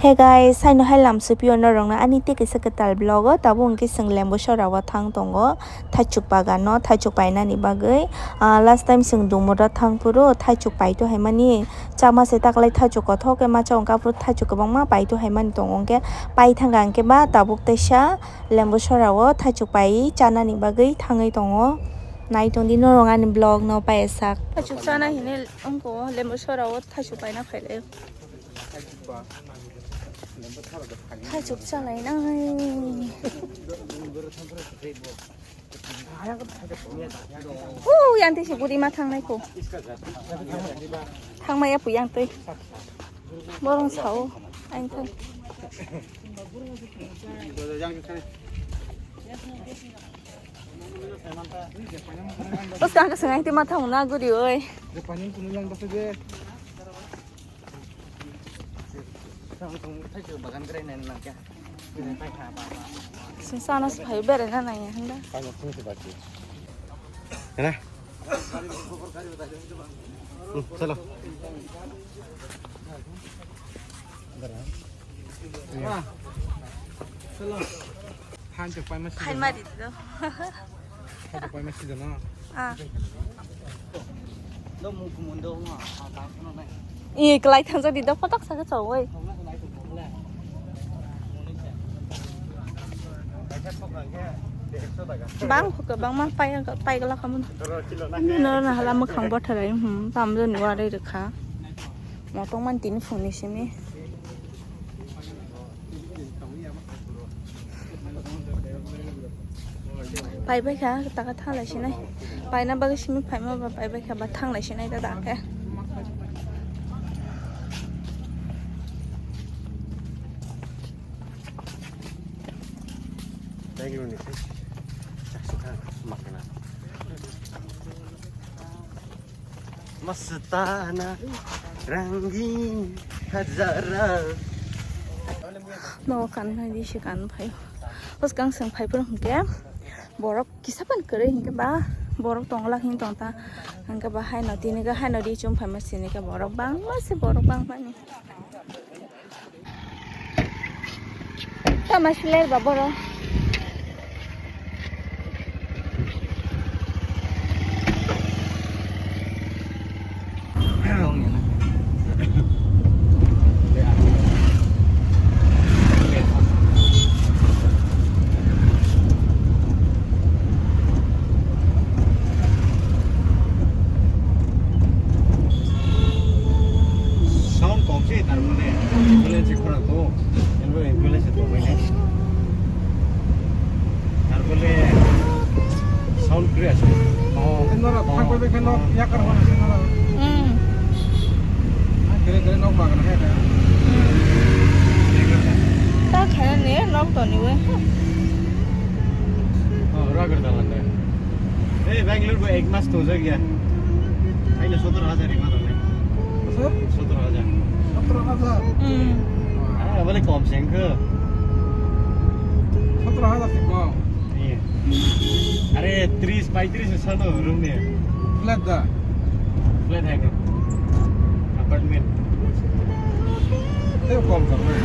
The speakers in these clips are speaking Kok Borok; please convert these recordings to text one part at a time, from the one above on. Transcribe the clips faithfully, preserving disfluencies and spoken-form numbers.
Hey guys, saino hai lamsupio norokno ani tei kaisa kwtal vlog o. Tabuk hwnkhe chwng Lembusora o thang tongo, thaichuk bagan no, thaichuk painani bagwi. Ah, last time chwng Dumura thang phuru thaichuk paito haimani chama se, taklai thaichuk kothok khe macha wngkha, aphuru thaichuk kwbangma paito haimani tongo, hwnkhe pai thangkha hwnkhe ba tabuk teisa Lembusora o thaichuk pai chanani bagwi thangwi tongo. Nai tongdi norok ani vlog no paisa. Thaichuk chana hinwi wngkha o, Lembusora o thaichuk paina phailai. Thaichuk chalainai. O, yang tei se guri ma thangnai ko. Thangmaya pu yang tei. Borong sao. Ang thang. Bos kang ka sengai tei ma thang na guri oi. Sing sana se phai bere na nai handa. Hana? Hmm, chalo. Ah. Chalo. Han chok pai ma si. Khai ma di do. Han chok pai ma si do no. Ah. Do mu kumun do ma. I kelai thang jadi do photok sa ke chawai. Bang kho kwbangma pai, pai glak kha mun. Noro na hala mwkhang bothar ai, hmm, tamjani warwi rwkha. Motong man tini phungni simi. Pai bai kha, taka thanglai sinai. Paina bagwi simi phaima ba pai bai kha ba thanglai sinai da da khe. Thank you, Nitish. Chaksa kha, makna. Mastana rangi hajara. Nogo kan nai di se kan phai. Bos kang seng phai phuru hwnkhe borok kisa pan kwrwi hwnkhe ba borok tongla hin tongta hwnkhe ba haino tini khe haino ri chum phaima sini khe borok bangma se borok bangmani. Tama siler ba boro. Sound kok se, tar mane ambulance se khorang to, ambulance, ambulance to mai nai. Tar mane sound clear se. Oh, norok oh, thang pai bai khe nok oh, yakar hor se norok. Hmm. Ah, kere kere nok bagan he ka. Ta khana ne nok to ni we. Oh, ragar dalan de. Ei, Bangalore bo ek mas tongjak ya. Aile sotor hajar ema tongnai. Sir? Sotor hajar. Sotor hajar? Hmm. Ah, bole kom se wngkha. Sotor hajar se kom? Iya. Are, tris, paitris sano room ni. Flat da? Flat hai bro. Apartment. Tei kom tongnai.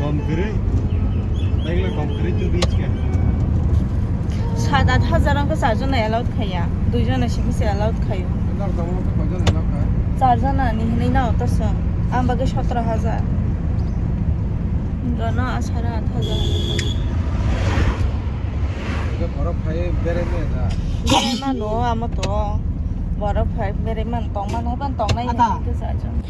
Kom kwrwi. Bangalore kom kwrwi two B H K. Sat at hajar wngkha, char jona allowed khaiya, dui jona simi se allowed khaio. Nang tamo khe koi jona allowed kha? Char jona ni hinwi nao ta song. Ang bagwi sotro hajar. Jono asara at hajar. Ega borok phai berai maya da? Berai mano amo to. Borok phai berai man tong mano ban tong nai. Ata. Hinwi khe char jona.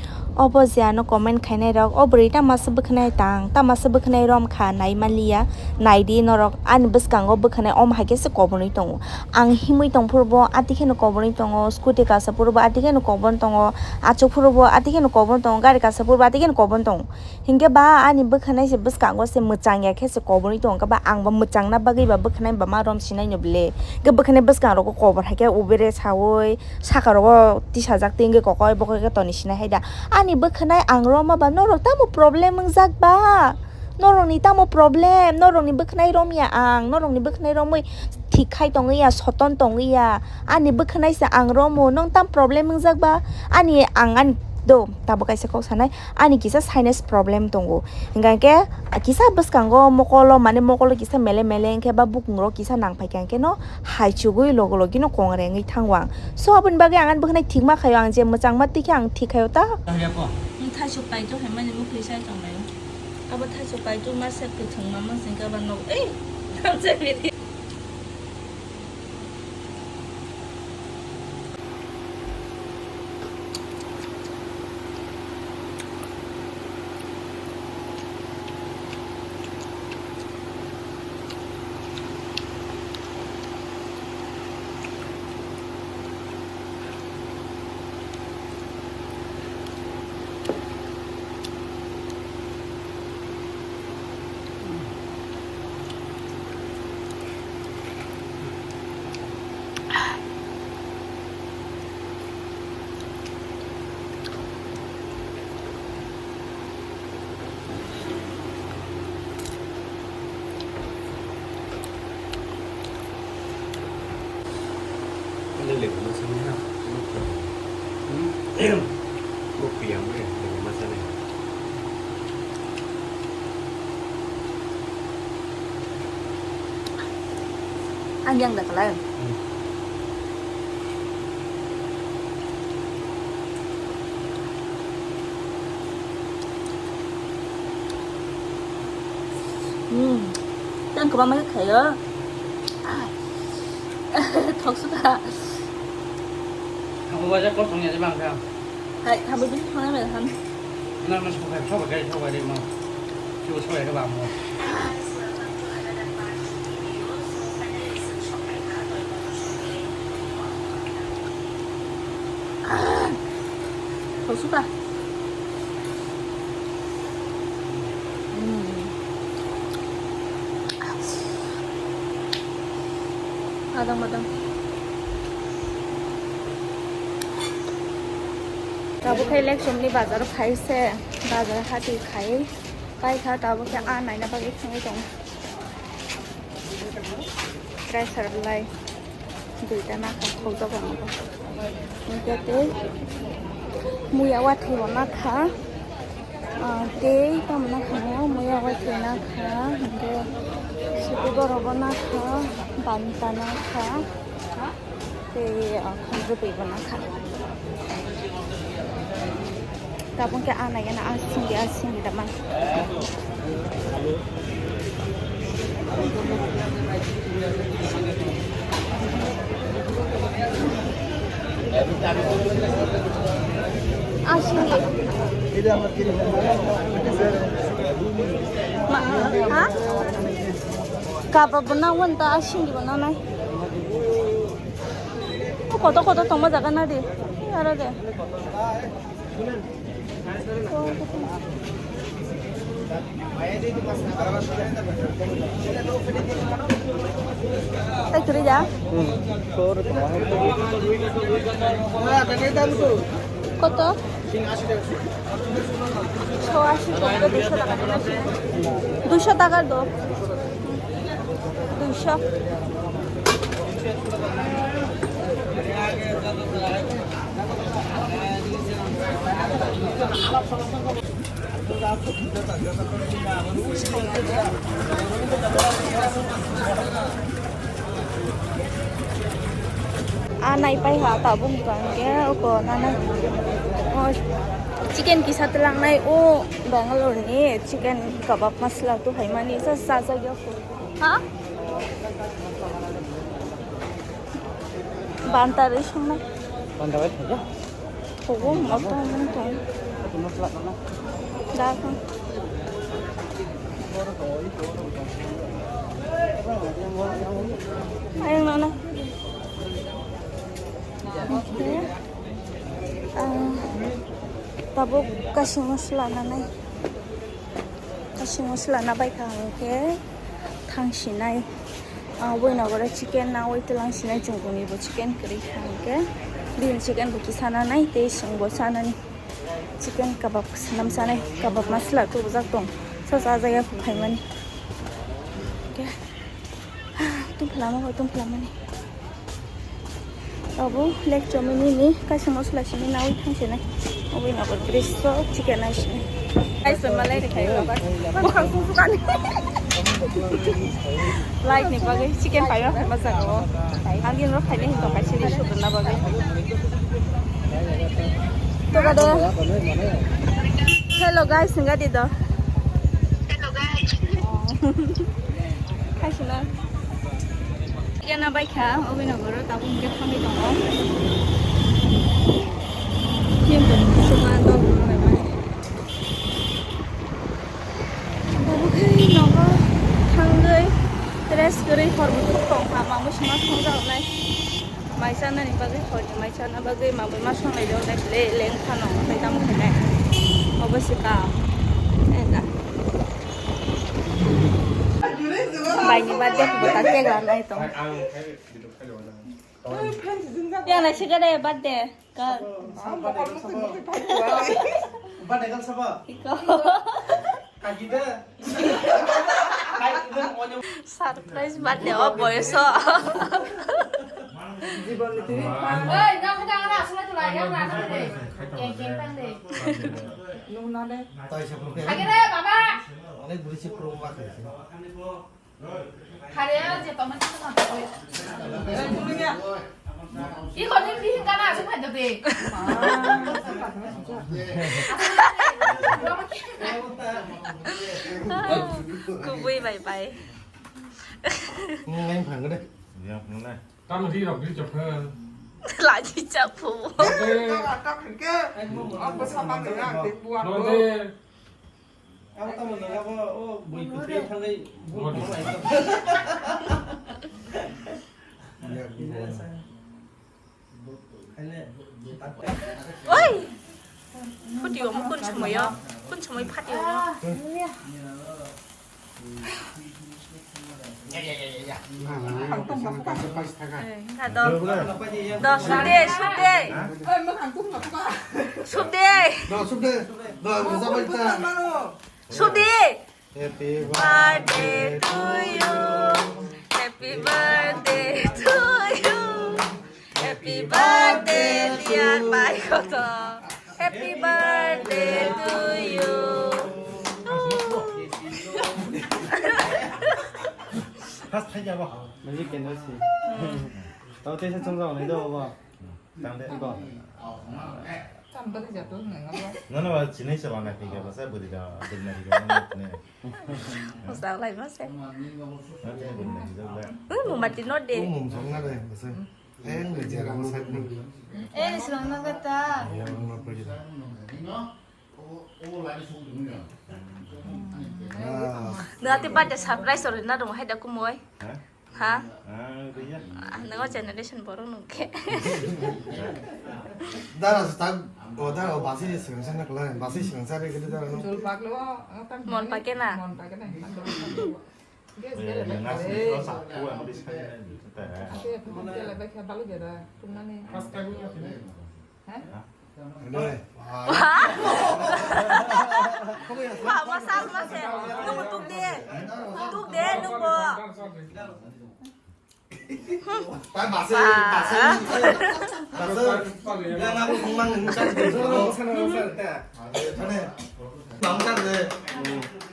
Obo je ano comment khainai rok, o bwrwi tamo se bwkhanai tang, tamo se bwkhanai rom kha, nai manliya, nai di norok, ani bwskango bwkhanai om hai khe se kobonwi tongo. Ang himwi tong phuru bo ati kheno kobonwi tongo, scooty kasa phuru bo ati kheno kobon tongo, achuk phuru bo ati kheno kobon tongo, gari kasa phuru bo ati kheno kobon tongo. Hinkhe ba ani bwkhanai se bwskango se mwchang ya khe se kobonwi tongo, ba ang bo mwchangna bagwi ba bwkhanai ba ma rom sinai no bwle. Hinkhe bwkhanai bwskang rogo kobor hai khe ubere saui, saka rogo tisajak tei wngwi kokoi bokoi khe toni sinai hai da. Ani bwkhanai ang romma ba norok tamo problem wngjak ba? Norokni tamo problem? Norokni bwkhanai romya ang, norokni bwkhanai romwi thik khai tongwi ya, soton tongwi ya. Ani bwkhanai se ang romo, nong tam problem wngjak ba? Ani ang ani Do, tabuk kaisa kok sanai, ani kisa sinus problem tongo. Hingkha khe kisa bwskango mokolo, mane mokolo kisa mele mele hingkhe ba bukung rok kisa nang phaikha hingkhe no hai chugui logo logi no kong rengwi thango ang. So aboni bagwi ang ani bwkhwnai thik ma khaio, ang je mwchang ma tikhe ang thik khaio ta. Thaichuk paitu hai mani mukhwi sai tonglaio. Abo thaichuk paitu ma se kwthwng ma mwsing khe ba nog ei. Ang yang da kalai. Hmm. Tang kwbangma khe khaio. Thok sukha. Abo waja kosong ya bang kha. Hai, thabo bini thona me han. Na mas ko khai thok kai thok kai mo. Chu thok kai ba mo. Thok sukha. Hmm. Madang, madang. Tabuk khe Lekchomni bazar phai se, bazar hati khai paikha, tabuk khe a naina bagwi thangwi tongo. Dresser belai duita nakha, khokjak rok nogo. Hingkhe tei muya wathwi bo nakha. Ah, tei tamo nakha mo, muya waithwi nakha, hingkhe suti borok bo nakha, banta nakha, tei, ah, khonjotwi bo nakha. Tabuk khe ah naikhe na, ah singdi, ah singdi da man. Asing. Ma, ha? Kaba bo na wan ta asing di bo na nai. O koto koto tongma jaga na di. Aro de. Tei kwrwi da? Hmm. Koto? Sho ashi, duisho taka. Duisho taka do. Duisho. Ah, naipai ha tabuk hwnkha hwnkhe oko nana, o chicken kisa twlangnai o Bangalore ni chicken kabab masala tu hai mani sa sa sa. Ha? Banta rwi swngnai. Banta bai thajak. Kogo motom wng tong. Koto masala kana? Da kang. Ayang nana. Oke. Ah, tabuk kasing masala nanai. Kasing masala na bai kha hwnkhe thang sinai. Ah, buino gore chicken na oi twlang sinai chwng kuni bo chicken kwrwi kha hwnkhe. Bini chicken bo kisa nanai tei chwng bo chanani. Chicken kabab swnam chanai, kabab masala tubujak tong. Sa sa jaya phaimani. Oke. Tungphla ma bo tungphla mani. Abo lek chomini ni kaisa mosla sini nawi thang sini. Obo ino bo bris so chicken ai sini. Guys, bai malai rekhai baba. Bukhang sung sukani. Light ni bagwi chicken payo ma jago. Ang din ro khaini hin to kaisa ni sudurna bagwi. To ba do. Hello guys, singa di do. Hello guys. Khaisina. Chicken bai kha, obini uguro tabuk hwnkhe thangwi tongo. Chini to suma dol rwmani. Tabuk khe nogo thangwi rest kwrwi hor buthuk tongkha, mamwi sima thongjaoknai. Mai chanani bagwi horni mai chana bagwi mamwi ma songlai jaoknai, le lengkha no, tei tamo khainai. Obo se kam. Enda. Baini birthday bo ta cake lanai tong. Yang nai sikare birthday. Kal. Birthday kal sabo? Iko. Kaki de. Surprise birthday o boyoso. Oi, nang kata ara asal tu lagi apa tu de? Keng keng tang de. Nuna de. Kaki de, baba. Onek buri si pro ma khe. Khare je tongma tongma. Iko ni bihing kana asuk phai dote. Kubui bai bai. Ngai phang de. Ya, ngai. Kam di rok di chaphan. Laji chapu. Oke. Apa sama dengan buat. Nonte. Ang tamo nang abo o bui kwtwi thangwi bui thangwi. Oi! Phuti omo kun somoyo? Kun somoi phati omo? Eh, na do. Do, suk de, suk de. Suk de. Do, suk de. Do, suk de. Suk de. Happy birthday to you. Happy birthday to you. Happy birthday, dear Pai Koto. Happy birthday to you. First thai jabo. Music candle si. Tao te se chung jao nai do ba. Tang de. Iko. Tam bari jato nang abo. Nono ba chinai chala na khe ba sa budi da, budi na khe ba ne. Usang lai ma se. Na khe budi na khe ba. Uh, mumati no de. Mum song na de, ba se. Eng de jera ba sa ni. Eh, song na kata. Ya, ma pa ji da. Nati birthday surprise ori na dong hai da kumoi. Ha? Ha? Ah, riya. Ah, nang generation borok nung khe. Dara sa ta, o dara o basi swrwng sa na kla, basi swrwng sa re kete dara no. Jol paklo, o tam Mon pake na? Mon pake na. Gas Eh, gele ya, bai nasi khare. Sa ko ang di sa na ni ta. Ate, gele bai kha balu geda, tumani. Pas ka ni. Ha? Wah, masal masal. Nunggu tuk de. Tuk de, nunggu. Pai basa, basa. Basa. Ya, ngaku kumang nunggu cari de. Thane. Bang cari de.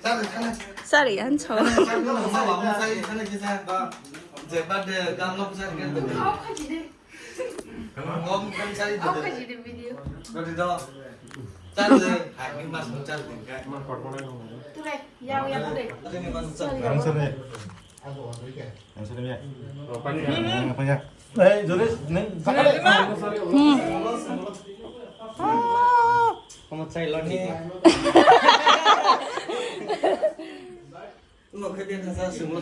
Cari, thane. Sorry, ancho. Thane, cari, nunggu ma bang cari, thane kisa. Jebat de, gam ngap cari de. Ngom kan cari tu. Apa jadi video? Nanti dah. Cari deh. Hai, ini mas mau cari deh, kan? Tuh deh, yang yang tuh deh. Ini mas cari. Yang sana. Yang sana ya. Apa ya? Eh, Joris, nih. Hmm. Kamu cari lagi. Ini. Lo khe den hasa sunglo.